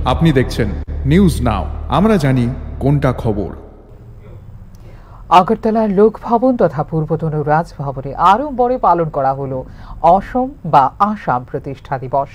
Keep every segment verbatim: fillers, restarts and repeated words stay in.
আপনি দেখছেন news now, আমরা জানি কোনটা খবর। আগরতলার লোকভবন তথা পূর্বতন রাজভবনে আড়ম্বরে পালন করা হলো অসম বা আসাম প্রতিষ্ঠা দিবস।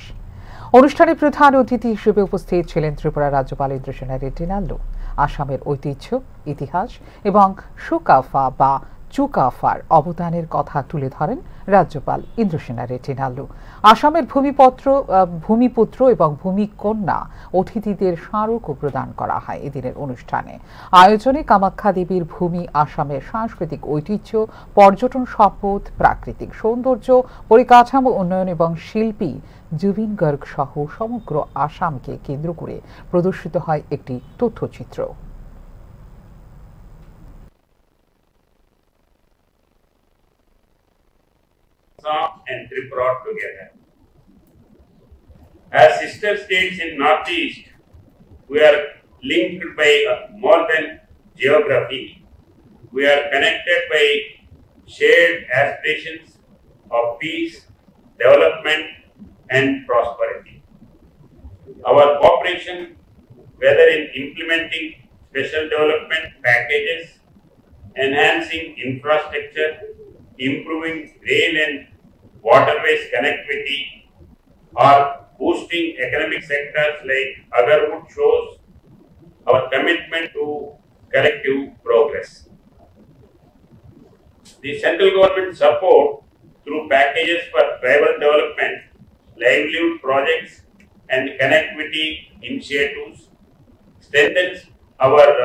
অনুষ্ঠানে প্রধান অতিথি হিসেবে উপস্থিত ছিলেন ত্রিপুরা রাজ্যপাল ইন্দ্রসেনা রেড্ডি নাল্লু। আসামের ঐতিহ্য, ইতিহাস এবং সুকাফা বা চুকাফার অবদানের কথা তুলে ধরেন রাজ্যপাল ইন্দ্রসেনা রেড্ডি নাল্লু। আসামের ভূমিপত্র, আহ, ভূমিপুত্র এবং ভূমিকন্যা অতিথিদের স্মারকও প্রদান করা হয় এদিনের অনুষ্ঠানে। আয়োজনে কামাখ্যা দেবীর ভূমি, আসামের সাংস্কৃতিক ঐতিহ্য, পর্যটন সম্পদ, প্রাকৃতিক সৌন্দর্য, পরিকাঠামো উন্নয়ন এবং শিল্পী জুবিন গার্গ সহ সমগ্র আসামকে কেন্দ্র করে প্রদর্শিত হয় একটি তথ্যচিত্র। Assam and Tripura together. As sister states in Northeast, we are linked by, uh, more than geography. We are connected by shared aspirations of peace, development, and prosperity. Our cooperation, whether in implementing special development packages, enhancing infrastructure, improving rail and waterways connectivity, or boosting economic sectors like agarwood, shows our commitment to collective progress. The central government support through packages for tribal development, livelihood projects, and connectivity initiatives strengthens our